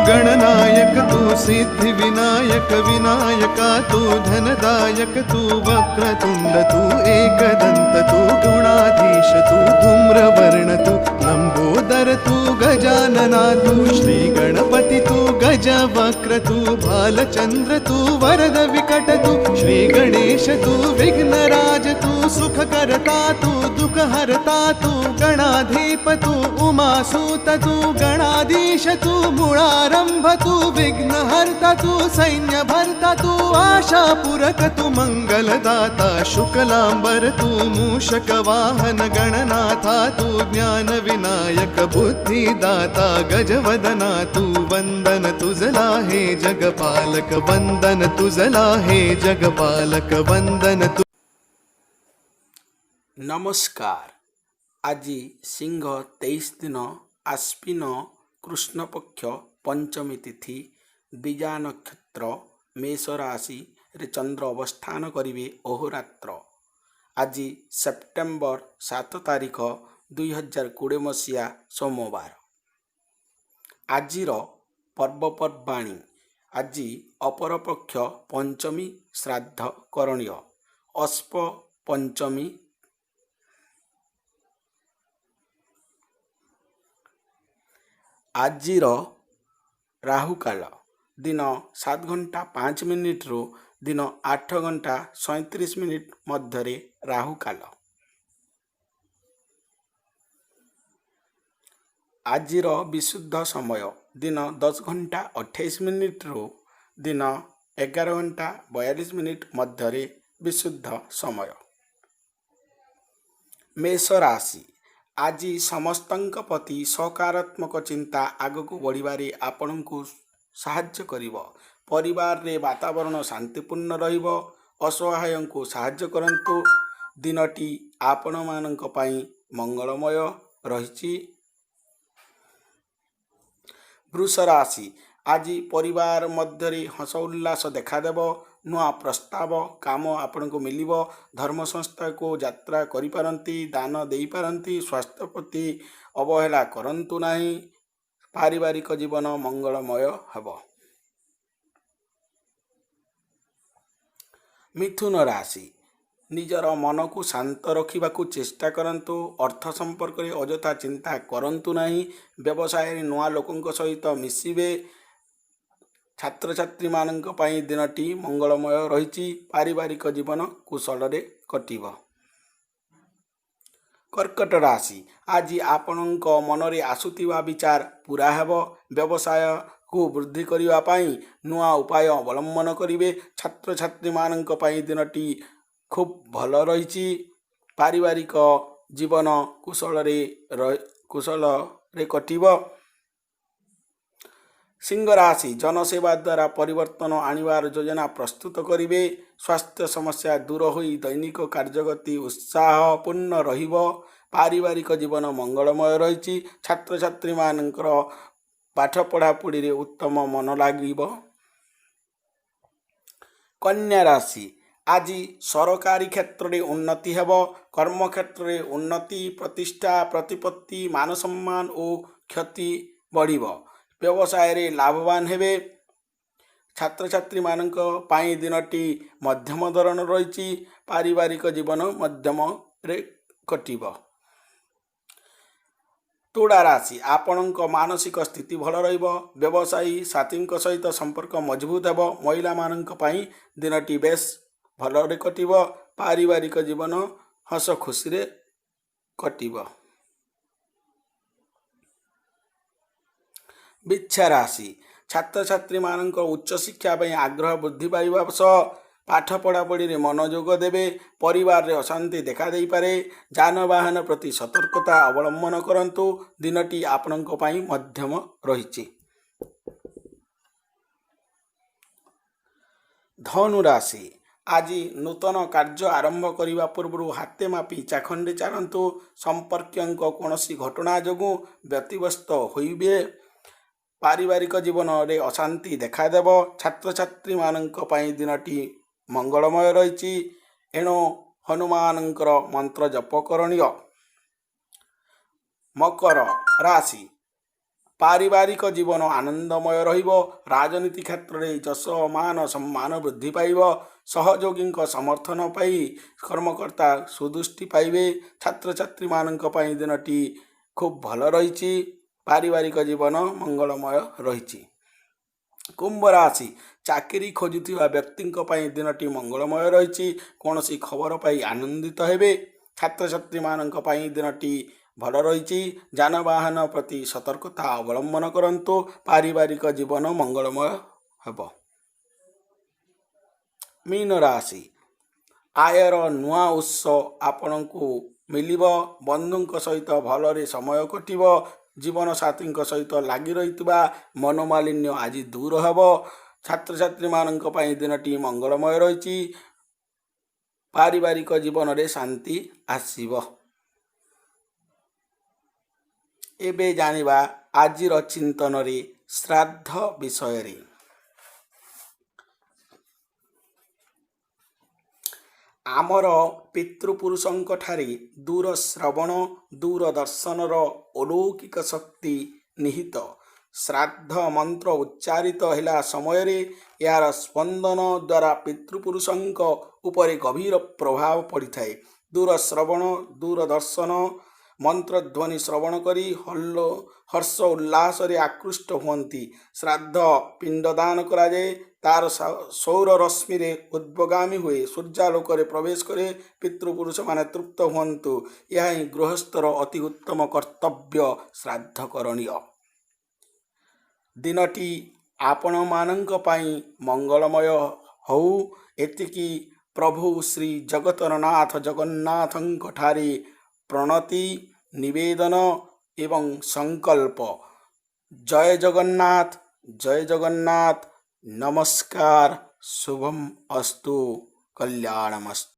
गणनायक तू सिद्धि विनायक विनायका तू धनदायक तू वक्रतुंड तू एकदंत तू गुणाधीश तू धूम्रवर्ण तू लंबोदर तू गजानना तू श्री गणपती तू गजवक्र तू भालचंद्र तू वरद विकट तू श्री गणेश तू विघ्नराज तू सुख करता तू दुःख हरता तू गणाधीप तू उमासूत तू गणाधीश तू मुळारंभ तू विघ्नहर्ता तू सैन्य भरता तू आशापूरक तू मंगलदाता शुक्लांबर तू मूषक वाहन गणनाथा तू ज्ञान विनायक बुद्धिदाता गजवदना तू वंदन तुझला हे जगपालक वंदन तुझला हे जगपालक वंदन तु ନମସ୍କାର। ଆଜି ସିଂହ 23 ଦିନ, ଆଶ୍ୱିନ କୃଷ୍ଣପକ୍ଷ, ପଞ୍ଚମୀ ତିଥି, ଦ୍ୱିଜା ନକ୍ଷତ୍ର, ମେଷ ରାଶିରେ ଚନ୍ଦ୍ର ଅବସ୍ଥାନ କରିବେ ଅହୋରାତ୍ର। ଆଜି ସେପ୍ଟେମ୍ବର 7 ତାରିଖ, 2020 ମସିହା, ସୋମବାର। ଆଜିର ପର୍ବପର୍ବାଣୀ: ଆଜି ଅପରପକ୍ଷ ପଞ୍ଚମୀ, ଶ୍ରାଦ୍ଧ କରଣୀୟ। ଅସ୍ପ ପଞ୍ଚମୀ। ଆଜିର ରାହୁକାଳ ଦିନ 7 ଘଣ୍ଟା 5 ମିନିଟ୍ରୁ ଦିନ 8 ଘଣ୍ଟା 37 ମିନିଟ୍ ମଧ୍ୟରେ ରାହୁକାଳ। ଆଜିର ବିଶୁଦ୍ଧ ସମୟ ଦିନ 10 ଘଣ୍ଟା 28 ମିନିଟ୍ରୁ ଦିନ 11 ଘଣ୍ଟା 42 ମିନିଟ୍ ମଧ୍ୟରେ ବିଶୁଦ୍ଧ ସମୟ। ମେଷ ରାଶି, ଆଜି ସମସ୍ତଙ୍କ ପ୍ରତି ସକାରାତ୍ମକ ଚିନ୍ତା ଆଗକୁ ବଢ଼ିବାରେ ଆପଣଙ୍କୁ ସାହାଯ୍ୟ କରିବ। ପରିବାରରେ ବାତାବରଣ ଶାନ୍ତିପୂର୍ଣ୍ଣ ରହିବ। ଅସହାୟଙ୍କୁ ସାହାଯ୍ୟ କରନ୍ତୁ। ଦିନଟି ଆପଣମାନଙ୍କ ପାଇଁ ମଙ୍ଗଳମୟ ରହିଛି। ବୃଷ ରାଶି, ଆଜି ପରିବାର ମଧ୍ୟରେ ହସ ଉଲ୍ଲାସ ଦେଖାଦେବ। ନୂଆ ପ୍ରସ୍ତାବ କାମ ଆପଣଙ୍କୁ ମିଳିବ। ଧର୍ମ ସଂସ୍ଥାକୁ ଯାତ୍ରା କରିପାରନ୍ତି, ଦାନ ଦେଇପାରନ୍ତି। ସ୍ୱାସ୍ଥ୍ୟ ପ୍ରତି ଅବହେଳା କରନ୍ତୁ ନାହିଁ। ପାରିବାରିକ ଜୀବନ ମଙ୍ଗଳମୟ ହେବ। ମିଥୁନ ରାଶି, ନିଜର ମନକୁ ଶାନ୍ତ ରଖିବାକୁ ଚେଷ୍ଟା କରନ୍ତୁ। ଅର୍ଥ ସମ୍ପର୍କରେ ଅଯଥା ଚିନ୍ତା କରନ୍ତୁ ନାହିଁ। ବ୍ୟବସାୟରେ ନୂଆ ଲୋକଙ୍କ ସହିତ ମିଶିବେ। ଛାତ୍ରଛାତ୍ରୀମାନଙ୍କ ପାଇଁ ଦିନଟି ମଙ୍ଗଳମୟ ରହିଛି। ପାରିବାରିକ ଜୀବନ କୁଶଳରେ କଟିବ। କର୍କଟ ରାଶି, ଆଜି ଆପଣଙ୍କ ମନରେ ଆସୁଥିବା ବିଚାର ପୂରା ହେବ। ବ୍ୟବସାୟକୁ ବୃଦ୍ଧି କରିବା ପାଇଁ ନୂଆ ଉପାୟ ଅବଲମ୍ବନ କରିବେ। ଛାତ୍ରଛାତ୍ରୀମାନଙ୍କ ପାଇଁ ଦିନଟି ଖୁବ୍ ଭଲ ରହିଛି। ପାରିବାରିକ ଜୀବନ କୁଶଳରେ କଟିବ। ସିଂହ ରାଶି, ଜନସେବା ଦ୍ୱାରା ପରିବର୍ତ୍ତନ ଆଣିବାର ଯୋଜନା ପ୍ରସ୍ତୁତ କରିବେ। ସ୍ୱାସ୍ଥ୍ୟ ସମସ୍ୟା ଦୂର ହୋଇ ଦୈନିକ କାର୍ଯ୍ୟଗତି ଉତ୍ସାହପୂର୍ଣ୍ଣ ରହିବ। ପାରିବାରିକ ଜୀବନ ମଙ୍ଗଳମୟ ରହିଛି। ଛାତ୍ରଛାତ୍ରୀମାନଙ୍କର ପାଠ ପଢ଼ାପଢ଼ିରେ ଉତ୍ତମ ମନ ଲାଗିବ। କନ୍ୟା ରାଶି, ଆଜି ସରକାରୀ କ୍ଷେତ୍ରରେ ଉନ୍ନତି ହେବ। କର୍ମକ୍ଷେତ୍ରରେ ଉନ୍ନତି, ପ୍ରତିଷ୍ଠା, ପ୍ରତିପତ୍ତି, ମାନ ସମ୍ମାନ ଓ ଖ୍ୟାତି ବଢ଼ିବ। ବ୍ୟବସାୟରେ ଲାଭବାନ ହେବେ। ଛାତ୍ରଛାତ୍ରୀମାନଙ୍କ ପାଇଁ ଦିନଟି ମଧ୍ୟମ ଧରଣର ରହିଛି। ପାରିବାରିକ ଜୀବନ ମଧ୍ୟମରେ କଟିବ। ତୁଳା ରାଶି, ଆପଣଙ୍କ ମାନସିକ ସ୍ଥିତି ଭଲ ରହିବ। ବ୍ୟବସାୟୀ ସାଥୀଙ୍କ ସହିତ ସମ୍ପର୍କ ମଜବୁତ ହେବ। ମହିଳାମାନଙ୍କ ପାଇଁ ଦିନଟି ବେଶ ଭଲରେ କଟିବ। ପାରିବାରିକ ଜୀବନ ହସ ଖୁସିରେ କଟିବ। ବିଛା ରାଶି, ଛାତ୍ରଛାତ୍ରୀମାନଙ୍କ ଉଚ୍ଚଶିକ୍ଷା ପାଇଁ ଆଗ୍ରହ ବୃଦ୍ଧି ପାଇବା ସହ ପାଠ ପଢ଼ାପଢ଼ିରେ ମନୋଯୋଗ ଦେବେ। ପରିବାରରେ ଅଶାନ୍ତି ଦେଖାଦେଇପାରେ। ଯାନବାହନ ପ୍ରତି ସତର୍କତା ଅବଲମ୍ବନ କରନ୍ତୁ। ଦିନଟି ଆପଣଙ୍କ ପାଇଁ ମଧ୍ୟମ ରହିଛି। ଧନୁ ରାଶି, ଆଜି ନୂତନ କାର୍ଯ୍ୟ ଆରମ୍ଭ କରିବା ପୂର୍ବରୁ ହାତେ ମାପି ଚାଖଣ୍ଡେ ଚାଲନ୍ତୁ। ସମ୍ପର୍କୀୟଙ୍କ କୌଣସି ଘଟଣା ଯୋଗୁଁ ବ୍ୟତିବ୍ୟସ୍ତ ହୋଇବେ। ପାରିବାରିକ ଜୀବନରେ ଅଶାନ୍ତି ଦେଖାଦେବ। ଛାତ୍ରଛାତ୍ରୀମାନଙ୍କ ପାଇଁ ଦିନଟି ମଙ୍ଗଳମୟ ରହିଛି। ଏଣୁ ହନୁମାନଙ୍କର ମନ୍ତ୍ର ଜପ କରଣୀୟ। ମକର ରାଶି, ପାରିବାରିକ ଜୀବନ ଆନନ୍ଦମୟ ରହିବ। ରାଜନୀତି କ୍ଷେତ୍ରରେ ଯଶ, ମାନ, ସମ୍ମାନ ବୃଦ୍ଧି ପାଇବ। ସହଯୋଗୀଙ୍କ ସମର୍ଥନ ପାଇ କର୍ମକର୍ତ୍ତା ସୁଦୃଷ୍ଟି ପାଇବେ। ଛାତ୍ରଛାତ୍ରୀମାନଙ୍କ ପାଇଁ ଦିନଟି ଖୁବ୍ ଭଲ ରହିଛି। ପାରିବାରିକ ଜୀବନ ମଙ୍ଗଳମୟ ରହିଛି। କୁମ୍ଭ ରାଶି, ଚାକିରି ଖୋଜୁଥିବା ବ୍ୟକ୍ତିଙ୍କ ପାଇଁ ଦିନଟି ମଙ୍ଗଳମୟ ରହିଛି। କୌଣସି ଖବର ପାଇ ଆନନ୍ଦିତ ହେବେ। ଛାତ୍ରଛାତ୍ରୀମାନଙ୍କ ପାଇଁ ଦିନଟି ଭଲ ରହିଛି। ଯାନବାହନ ପ୍ରତି ସତର୍କତା ଅବଲମ୍ବନ କରନ୍ତୁ। ପାରିବାରିକ ଜୀବନ ମଙ୍ଗଳମୟ ହେବ। ମୀନ ରାଶି, ଆୟର ନୂଆ ଉତ୍ସ ଆପଣଙ୍କୁ ମିଳିବ। ବନ୍ଧୁଙ୍କ ସହିତ ଭଲରେ ସମୟ କଟିବ। ଜୀବନସାଥୀଙ୍କ ସହିତ ଲାଗି ରହିଥିବା ମନୋମାଳିନ୍ୟ ଆଜି ଦୂର ହେବ। ଛାତ୍ରଛାତ୍ରୀମାନଙ୍କ ପାଇଁ ଦିନଟି ମଙ୍ଗଳମୟ ରହିଛି। ପାରିବାରିକ ଜୀବନରେ ଶାନ୍ତି ଆସିବ। ଏବେ ଜାଣିବା ଆଜିର ଚିନ୍ତନରେ ଶ୍ରାଦ୍ଧ ବିଷୟରେ। ଆମର ପିତୃପୁରୁଷଙ୍କଠାରେ ଦୂରଶ୍ରବଣ, ଦୂରଦର୍ଶନର ଅଲୌକିକ ଶକ୍ତି ନିହିତ। ଶ୍ରାଦ୍ଧ ମନ୍ତ୍ର ଉଚ୍ଚାରିତ ହେଲା ସମୟରେ ଏହାର ସ୍ପନ୍ଦନ ଦ୍ୱାରା ପିତୃପୁରୁଷଙ୍କ ଉପରେ ଗଭୀର ପ୍ରଭାବ ପଡ଼ିଥାଏ। ଦୂରଶ୍ରବଣ, ଦୂରଦର୍ଶନ ମନ୍ତ୍ରଧ୍ୱନି ଶ୍ରବଣ କରି ହର୍ଷ ଉଲ୍ଲାସରେ ଆକୃଷ୍ଟ ହୁଅନ୍ତି। ଶ୍ରାଦ୍ଧ ପିଣ୍ଡଦାନ କରାଯାଏ, ତାର ସୌର ରଶ୍ମିରେ ଉଦ୍ବଗାମୀ ହୁଏ, ସୂର୍ଯ୍ୟାଲୋକରେ ପ୍ରବେଶ କରେ, ପିତୃପୁରୁଷମାନେ ତୃପ୍ତ ହୁଅନ୍ତୁ। ଏହା ହିଁ ଗୃହସ୍ଥର ଅତି ଉତ୍ତମ କର୍ତ୍ତବ୍ୟ, ଶ୍ରାଦ୍ଧ କରଣୀୟ। ଦିନଟି ଆପଣମାନଙ୍କ ପାଇଁ ମଙ୍ଗଳମୟ ହଉ, ଏତିକି ପ୍ରଭୁ ଶ୍ରୀ ଜଗତର ନାଥ ଜଗନ୍ନାଥଙ୍କ ଠାରେ ପ୍ରଣତି, ନିବେଦନ ଏବଂ ସଂକଳ୍ପ। ଜୟ ଜଗନ୍ନାଥ, ଜୟ ଜଗନ୍ନାଥ। ନମସ୍କାର। ଶୁଭମ ଅସ୍ତୁ, କଲ୍ୟାଣମସ୍ତୁ।